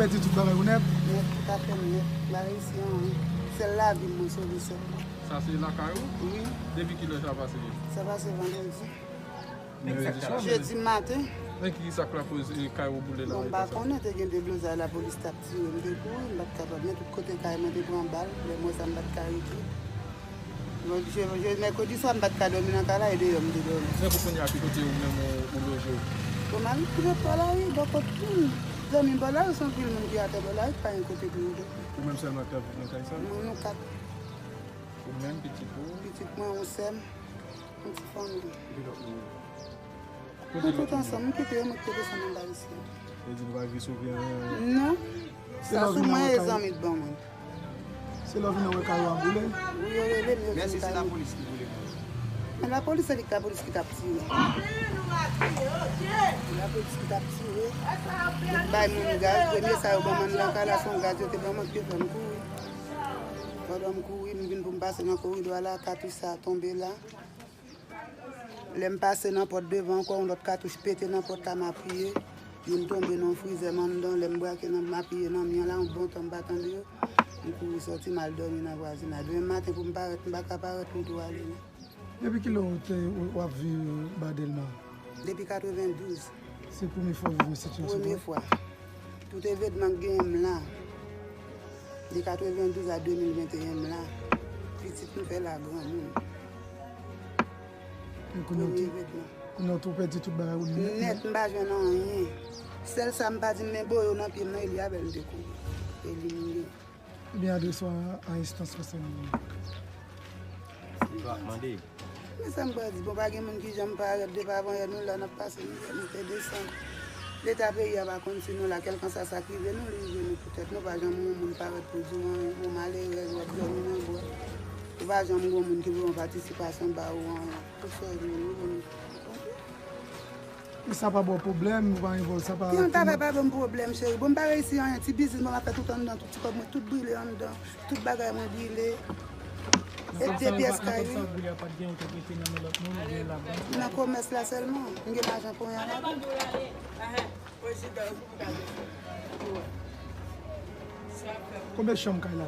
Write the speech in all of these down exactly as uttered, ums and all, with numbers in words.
Di tout bagay ou nèt? Nèt, tout afè m nèt. M pa reyisi anyen. Sèl lavi m mwen sove sèlman. Sa se lakay ou? Wi. Depi kilè sa pase? Sa pase vandredi. Jedi maten. Men ki sa k lakoz, e, kay ou boule la? Bon, m pa konnen, te gen deblozay, lapolis t ap tire, m te kouri, m pa t kapab, men tout kote kay mwen te pran bal, lè m wè sa m pa t ka rete. Bon, je, je, mèkredi swa m pa t ka dòmi nan kay la, e deyò m te dòmi. Men pou kounye a, ki kote ou menm ou, ou loje w? Bon, m al kouche bò lari, bò kot moun, zanmi m bò lari, se anpil moun ki atè bò lari, pa gen kote pou m te. Ou menm sèlman k ap viv nan kay sa? Mwen, nou kat. Ou menm, pitit ou? Pitit mwen, yon sè m. Yon ti fanmi. Epi lòt moun yo? Nou tout ansanm, m kite yo, mwen kite desann anba isi. Sa vle di nou pa rive sove anyen? Non. Sa sou mwen e zanmi t ban mwen. Se lè w vin nan wè kay ou ap boule? Wi, yo rele m, yo di m kay mwen. Men si se lapolis ki boule? Men lapolis, se li k lapolis ki t ap tire. Lapolis ki t ap tire. Yo t bay moun gaz, premye sa yo ban mwen nan kay la, se yon gaz yo te ban mwen, ki te fè m kouri. Pandan m kouri, m vin pou m pase nan koridò a la, katouch sa tonbe la. Lè m pase nan pòt devan ankò, yon lòt katouch pete nan pòt la, m apiye. Youn tonbe nan yon frizè m anndan. Lè m brake nan, m apiye nan mi an la, yon bon tan m pa tande yo. M kouri sòti, m al dòmi nan vwazinay. Demen maten pou m parèt, m pa ka parèt, m tou ale non. Depi kilè w te, w, w ap viv ba Dèlma? Depi katrevendouz. Se premye fwa w viv yon sitiyasyon konsa? Premye fwa. Tout evènman k genyen m la. De katrevendouz a de mil venteyen m la. Pitit m fè la granmoun. E kounye a w tou, kounye a w tou pèdi tout bagay ou nèt nèt? Nèt, m pa jwenn anyen. Sèl sa m pa di m, men boyo nan pye m nan, e li avè l m te kouri. E li m gen. Ebyen, adrese w a, a enstans konsène. Mande. Men sa m pral di, bon, pa gen moun ki janm parèt depi avanyè, nou la, n ap pase mizè, moute desann. Leta peyi a pa konn si nou la, kèlkanswa sa k rive nou, li rive nou poutèt nou, pa janm wè yon moun parèt pou di w anyen, yon malerèz, w ap dòmi nan bwa. Ou pa janm wè yon moun ki voye yon patisipasyon ba ou anyen. Tout sa yo nou konn. E sa pa ba w pwoblèm, ou pa envòlve, sa pa... Ki yon travay pa ban m pwoblèm, cheri. Bon, m pa reyisi anyen. Ti biznis mwen m ap fè tout anndan, tout ti kòb mwen, tout brile anndan. Tout bagay mwen brile. E de pyès kay, wi. Nan komès la sèlman. M gen lajan pou yon ladan. Konbyen chanm kay la?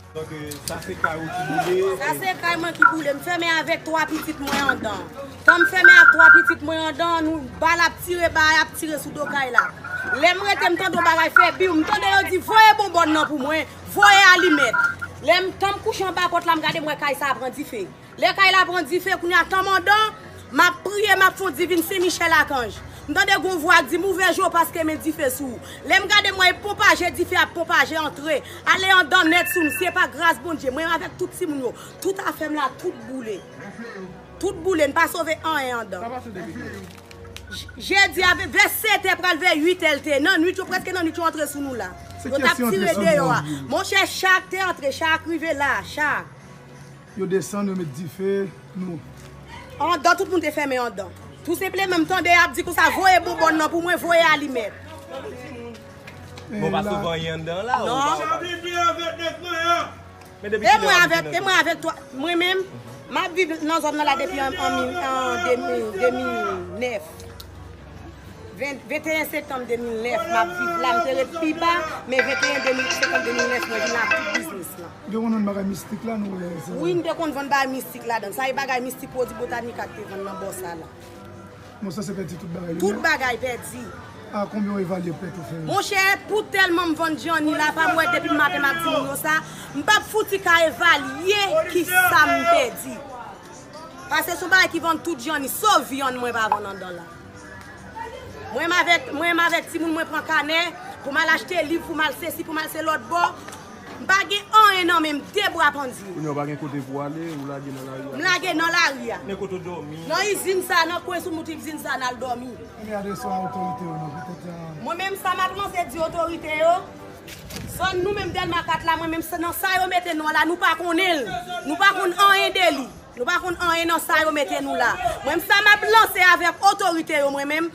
Donk, euh, sa se kay ou ki boule. Sa se kay mwen ki boule. M fèmen avèk twa pitit mwen anndan. Tan m fèmen ak twa pitit mwen anndan, nou, bal ap tire, bal ap tire sou do kay la. Lè m rete, m tande yon bagay fè biw. M tande yo di, "Voye bonbòn nan pou mwen, voye alimèt." Lè m, tan m kouche anba pòt la, m gade, m wè kay sa a pran dife. Lè kay la pran dife, kounye a, tan m anndan, m ap priye, m ap fè yon divin Sen Michèl Akanj. M tande gon vwa k di m, "Ouvè je w paske men dife sou ou." Lè m gade, m wè e pwopaje, dife ap pwopaje antre. Ale anndan nèt sou m, si e pa gras Bondye, mwen avèk tout timoun yo, tout afè m la, tout boule. Tout boule, n pa sove anyen anndan. Sa pase depi kilè? J-, jedi a vè, vè sèt è pral vè uit è l te. Nan nwit yo, prèske nan nwit yo antre sou nou la. Yo t ap tire deyò a. Monchè, chak te antre, chak rive la, chak. Yo desann, yo met dife, nou. Anndan, tout moun te fèmen anndan. Tou senpleman, m tande y ap di konsa, voye bonbòn nan pou mwen, voye alimèt. Bon, pa souvan y anndan la, ou pa. Non. Men depi kilè w ap viv nan zòn nan? E mwen avèk twa, mwen menm, m ap viv nan zòn nan la depi an, an mil, an de mil, de mil nèf. Ven, venteyen septanm de mil nèf, m ap viv la, m te ret pi ba, men venteyen de mil, septanm de mil nèf, mwen vin la ak tout biznis lan. Ou te konn vann bagay mistik la, nou wè sa. Wi, m te konn vann bagay mistik ladan. Sa e bagay mistik pwodui botanika k te vann nan bò sa la. Bon, sa se pèdi tout bagay yo. Tout bagay pèdi. A konbyen w evalye pèt ou fè yo? Monchè, pou tèlman m vann djanni la, pa m wè depi maten m ap di moun yo sa, m p ap fouti ka evalye kisa m pèdi. Paske se yon bagay ki vann tout djanni, sof vyann mwen pa vann anndan la. Mwen menm avèk, mwen menm avèk timoun mwen pran kanè pou m al achte liv, pou m al sesi, pou m al se lòt bò. M pa gen anyen nan men m, de bra pandye. Kounye a w pa gen kote pou w ale, ou lage nan lari a? M lage nan lari a. Men kote w dòmi? Nan izin sa, nan kwen sou mout izin sa, n al dòmi. Kounye a, adrese w a otorite yo, non, petèt, a. Mwen menm, sa m ap lanse di otorite yo, zòn nou menm Dèlma kat la, mwen menm, sa, nan sa yo mete nou an la, nou pa konnen l. Nou pa konn anyen de li. Nou pa konn anyen nan sa yo mete nou la. Mwen menm, sa m ap lanse avèk otorite yo, mwen menm,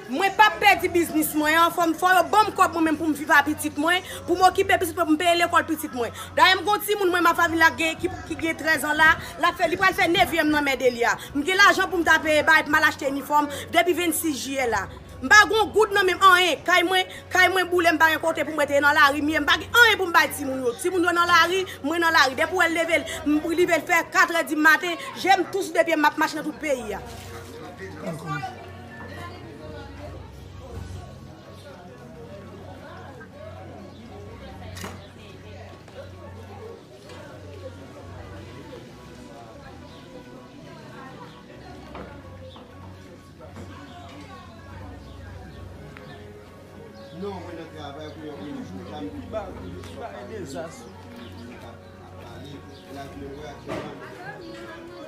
mwen p ap pèdi biznis mwen an, fò m, fò yo ban m kòb mwen menm pou m viv a pitit mwen, pou m okipe pitit mwen, pou m peye lekòl pitit mwen. Dayè, m gon timoun mwen, m ap vin la, gen, ki, ki gen trèz an la, l ap fè, li pral fè nevyèm nan men de li a. M gen lajan pou m ta peye ba, epi m al achte inifòm depi vennsis jiyè la. M pa gon goud nan men m, anyen. Kay mwen, kay mwen boule, m pa gen kote pou m rete, nan lari m ye, m pa gen anyen pou m bay timoun yo. Timoun yo nan lari, mwen nan lari. Depi w wè l leve l, m rive l fè katrè di maten, je m tou sou de pye m, m ap mache nan tout peyi a. Non, mwen nan travay pou yon minit, mwen pa m. Li ba, li ba e dezas. Ap pale, la, mwen wè aktyèlman.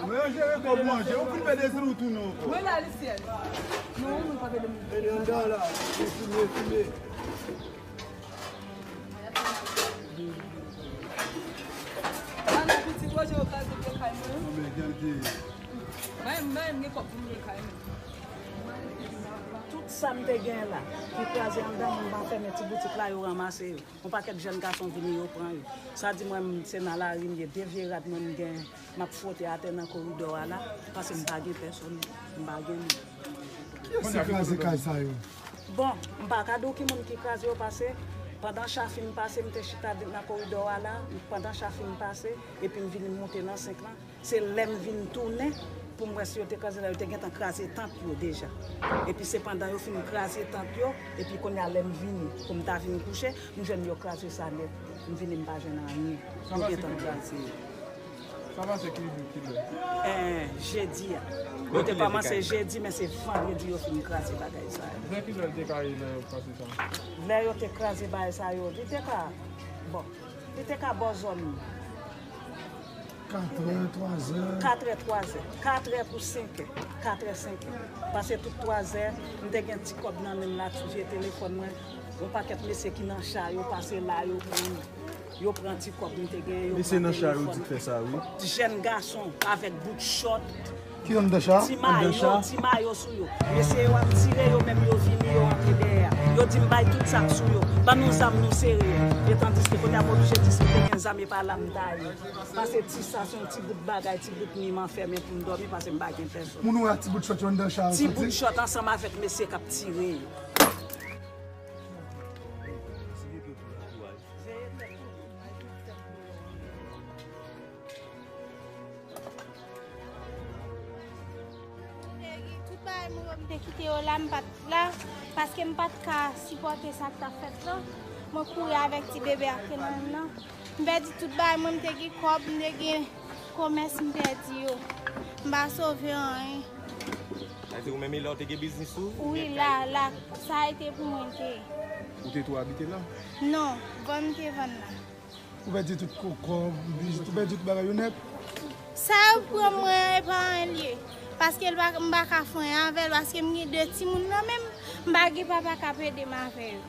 Mwen jere kòb manje, ou fin pède sou ou tounen ankò. Mwen la, Lisyèl. Non, mwen pa pède moun. Pède anndan la, fime, fime. Mwen pitit, Roje yo kraze pye kay mwen. Non, men, gade. Mwen, mwen, mwen gen kòb pou mwen kay mwen. Tout sa m te gen la, ki kraze anndan, mwen pa fèmen ti boutik la, yo ranmase yo. Yon pakèt jèn gason vini, yo pran yo. Sa di mwen, m, se nan lari m ye, de vye rad mwen m gen, m ap fwote atè nan koridò a la, paske m pa gen pèsòn, m pa gen moun. Kiyès ki kraze kay sa yo? Bon, m pa ka di w ki moun ki kraze yo, paske pandan cha fin pase, m te chita nan koridò a la, pandan cha fin pase, epi m vini m monte nan senk lan. Se lè m vin tounen pou m wè si yo te kraze la, yo te gentan kraze tant yo deja. Epi se pandan yo fin kraze tant yo, epi kounye a lè m vini, pou m ta vin kouche, m jwenn yo kraze sa nèt. M vini m pa jwenn anyen. Yo gentan kraze yo. Sa pase ki jou, ki lè? Eh, jedi a. Yo te kòmanse jedi, men se vandredi yo fin kraze bagay sa yo. Vè ki lè l te ka ye lè yo kraze sa? Lè yo te kraze bagay sa yo, li te ka, bon, li te ka bò zòn. Katrè, twazè. Katrè, twazè. Katrè pou senkè. Katrè, senkè. Pase tout twazè, m te gen ti kòb nan men m la, ti vye telefòn mwen. Yon pakèt mesye ki nan cha, yo pase la, yo pran, yo pran ti kòb m te gen, yo pran telefòn. Mesye nan cha, yo di k fè sa, wi. Jèn gason avèk bout chòt. Ki anndan cha? Ti mayo, ti mayo sou yo. Mesye yo ap tire, yo menm yo vini, yo antre dèyè a. Yo di m bay tout sa k sou yo. Ban nou zam nou sere yo. E tandiske kounye a m oblije di si m te gen zam e pa la m ta ye. Pase ti sa se yon ti bout bagay, ti bout mi m anfèmen pou m dòmi pase m pa gen pèsòn. Moun ou wè ak ti bout chòt yo anndan cha yo soti? Ti bout chòt ansanm avèk mesye k ap tire yo. Tout bagay mwen yo, m te kite yo la, m pa t la, paske m pa t ka sipòte sa k t ap fèt lan. Mwen kouri avèk ti bebe ak nan menm nan. M pèdi tout bagay mwen, m te gen kòb, m te gen komès, m pèdi yo. M pa sove anyen. Sa vle di ou menm e la ou te gen biznis ou? Wi, la, la, sa a te pou mwen te ye. Ou te tou abite la? Non, vann m te vann la. Ou pèdi tout kòb, bijou, ou pèdi tout bagay yo nèt? Sa yo pran mwen an, e pa anyen l ye. Paske l pa, m pa ka fè anyen avè l, paske m gen de timoun nan men m, m pa gen papa k ap ede m avè yo.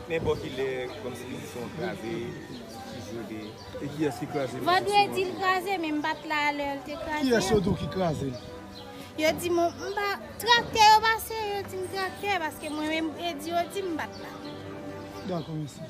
Men bò kilè, kòmsi biznis ou an kraze, ki jodi? E kiyès ki kraze biznis ou an? Vandredi l kraze, men m pa t la lè l te kraze an. Kiyès yo di w ki kraze l? Yo di m, m pa, traktè yo pase, yo di m traktè, paske mwen menm, e di yo di m pa t la. Dakò, mèsi.